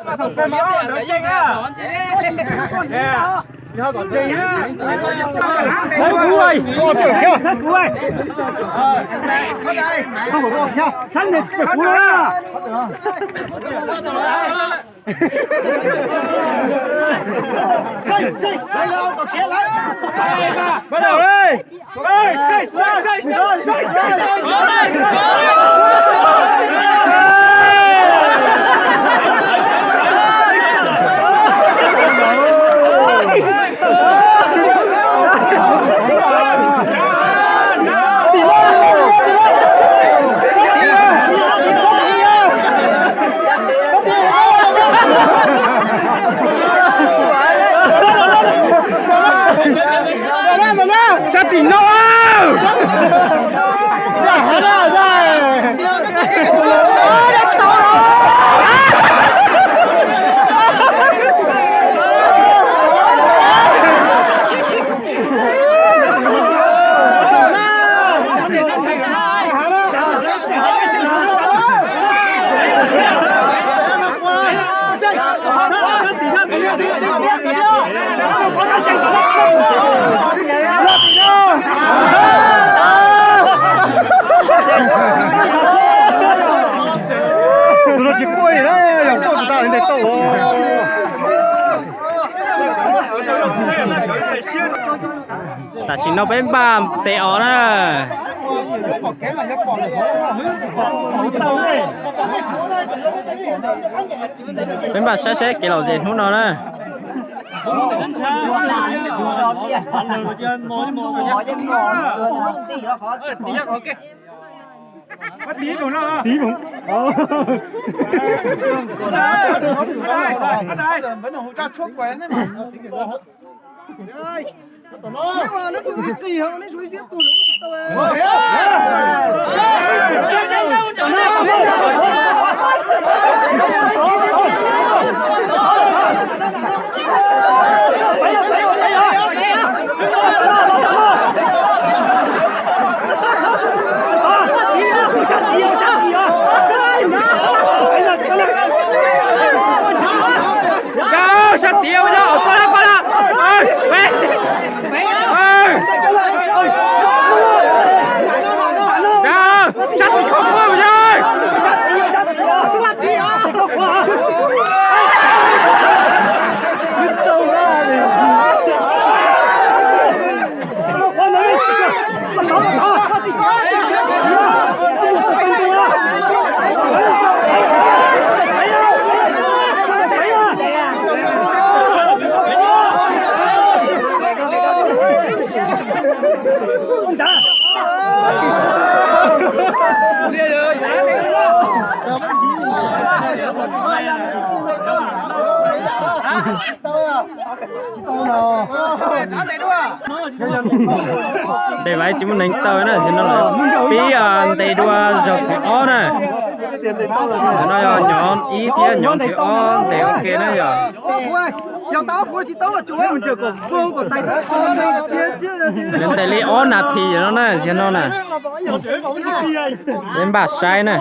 Bắt đầu đi. Sab tim no. Tus no tsis quaj li na, yog quaj tus tas li ntawd tau. Tam sim no peb npaj tes os na. Peb npaj saib saib kev lom zem hnub no na. Sab tim ua, koj na, koj na. Sab tim koj quaj mus yog. Ntes vais tsis muaj neeg taw na, no pib ntes dua zaug thib ob na. No yog nyom ib thiab nyom thib ob ntes ua ke na yog. Ntes li ob nas this no na, ziag no na. Peb npaj saib na.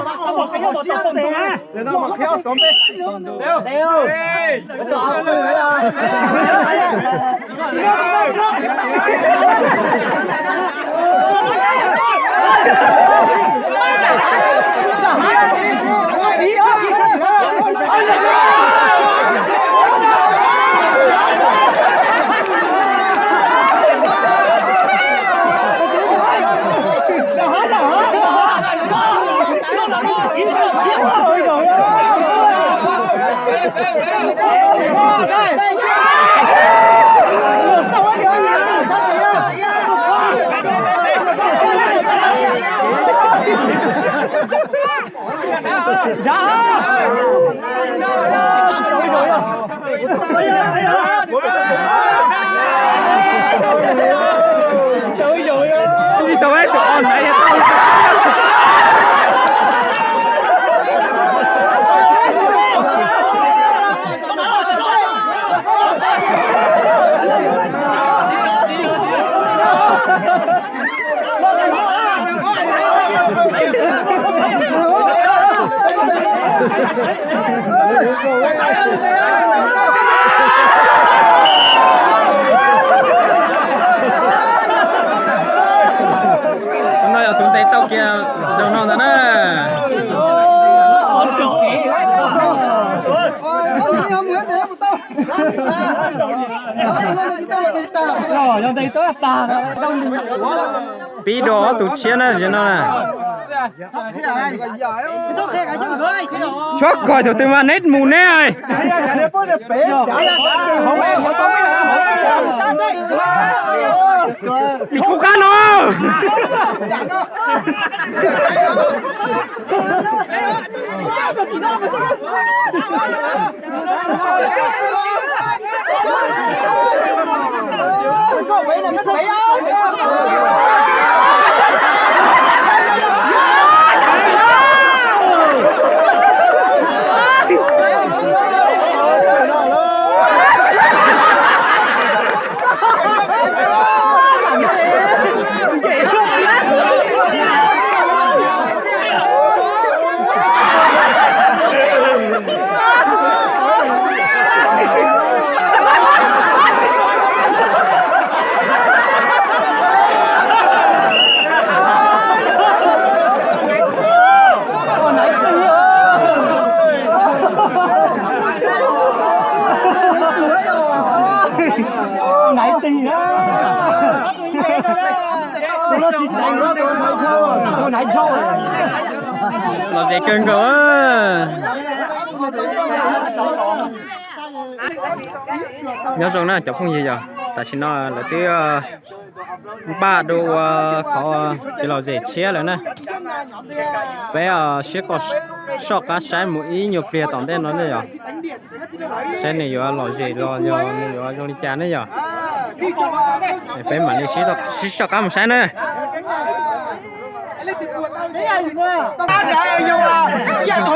No yog tus ntes tau kiag zaum no ntag na. Pib rau ob tug tshiab na, no na. Txhob kov thaum twg mas neb mus neb. Tim kuv qab no. Los zem kawg nkaus. Nyob zoo na cov phooj ywg, yog tam sim no lawv twb npaj dua ua qhov kev lom zem tshiab lawm na. Peb sib koom soj qab saib mus ib nyuag pliag tom ntej no ne yog, saib nws yuav lom zem los yog nws yuav zoo li cas ne yog. Peb mam li sib soj qab mus saib na.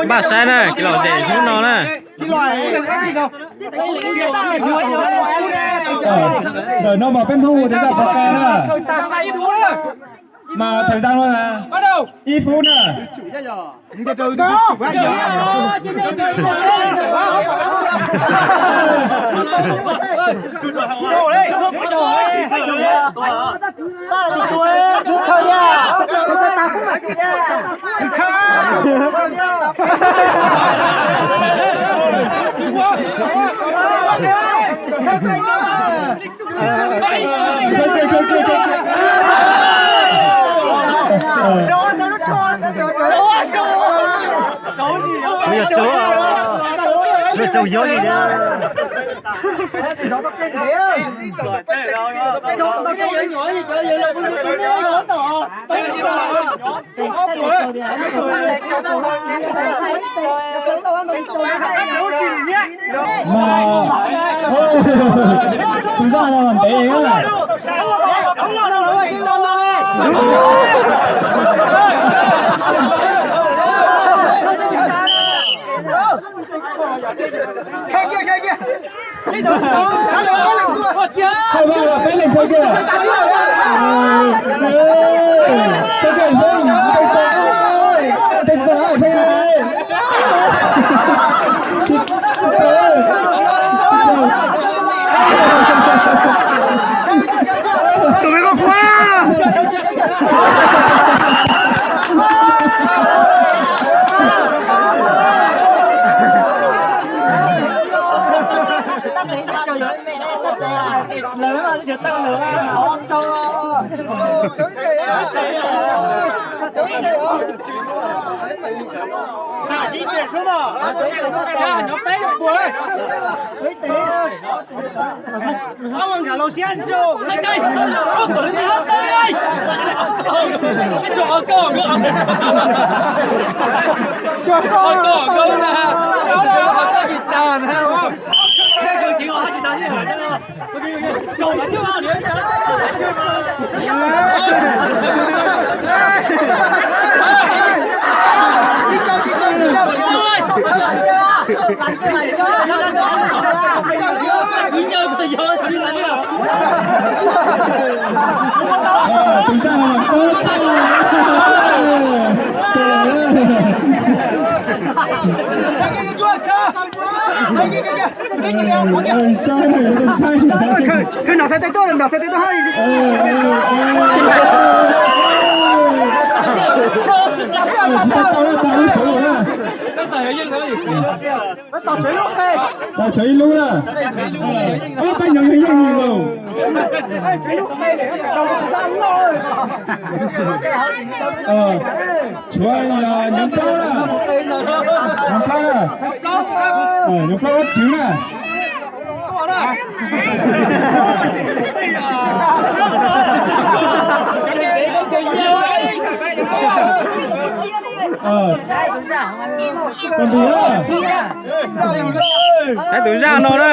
Npaj saib na, kev lom zem hnub no na. Ntawm no mas peb Hmoob ua tes zaj pov ka na. Mas thời gian no na, ib phút na. Mas, tus zaj no mas ntev na. Hai ba là peb leeg thôi kìa. Ê, thôi kìa, thôi, thôi kìa, thôi kìa. Tụi mày có khóa. Tau tshuav ib lub na. Peb nyob yeej yim mus. Tshuav Nyob Plaub na. Nyob Plaub na. Nyob Plaub Vaj Tswv na. Tus zaj no na.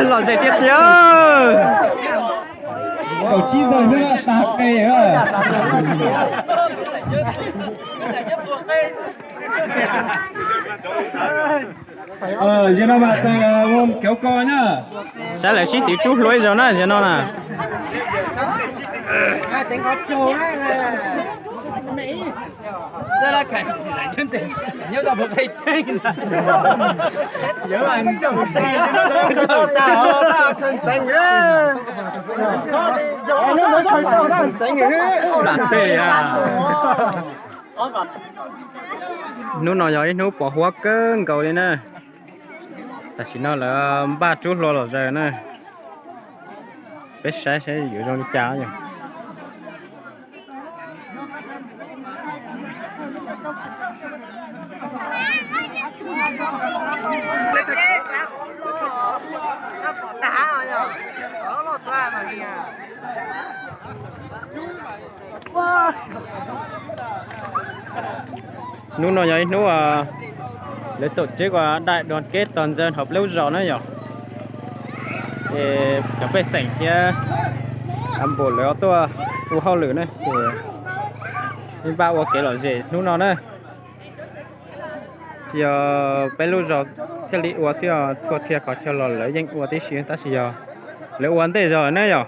Lom zem tiag tiag. Kaum tsib zaug xwb tag qe. Zaum no mas txais ua kev ko na. Saib lawv sib twv rub hlua ib zaug na zaum no na. Hnub no yog ib hnub pos huab kawg nkaus li na. Tam sim no lawv npaj rub hlua lom zem na. Peb saib saib yuav zoo li cas yog. Hnub no yog ib hnub lawv tổ chức ua đại đoàn kết toàn dân hauv peb lub zos na yom. Ces cov pej xeem thiab cán bộ lawv tuaj ua hauj lwm na, ces npaj ua kev lom zem hnub no na. Tsis yog peb lub zos thiaj li ua xwb os, txhua txhia qhov chaw los lawv yeej ua tib si, tab sis yog lawv ua ntej zog lawm na yom.